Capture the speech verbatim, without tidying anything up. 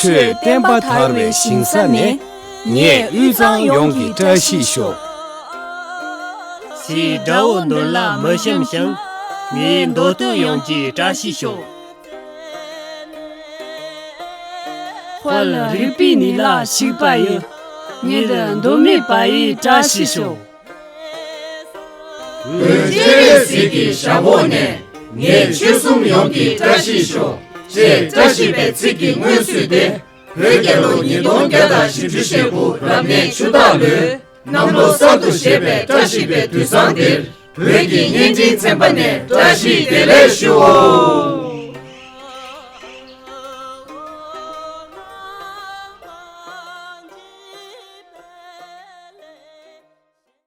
ཆོས་བསྟན་པ་དར་བའི་ཞིང་ས་ནས། ངས་དབུས་གཙང་ཡོངས་ཀྱི་བཀྲ་ཤིས་ཤོག། ཟས་དགྲ་བོ་འདོད་ལ་མི་ཞུམ་ཞིང་། ངའི་མདོ་སྟོད་ཡོངས་ཀྱི་བཀྲ་ཤིས་ཤོག། དཔལ་རིག་པའི་གནས་ལ་ཞུགས་པ་ཡི། ཉིད་འདོད་མེད་པ་ཡི་བཀྲ་ཤིས་ཤོག། འོད་ཅེ་རེ་ཟིག་གི་ཞབས་འོག་ནས། ངས་ཆོལ་གསུམ་ཡོངས་ཀྱི་བཀྲ་ཤིས་ཤོག་ཅེས་བཀྲ་ཤིས་པའི་ཚིག་གི་སྔོན་ཚུད་དེ། བོད་རྒྱལ་ལོ་ཉིས་སྟོང་བརྒྱ་དང་བཞི་བཅུ་ཞེ་དགུ་རབ་གནས་ཆུ་སྟག་ལོའི་གནམ་ལོ་གསར་དུ་བཞད་པའི་བཀྲ་ཤིས་པའི་དུས་བཟང་འདིར། བོད་ཀྱི་བརྙན་འཕྲིན་ཚན་པ་ནས་བཀྲ་ཤིས་བདེ་ལེགས་ཞུའོ།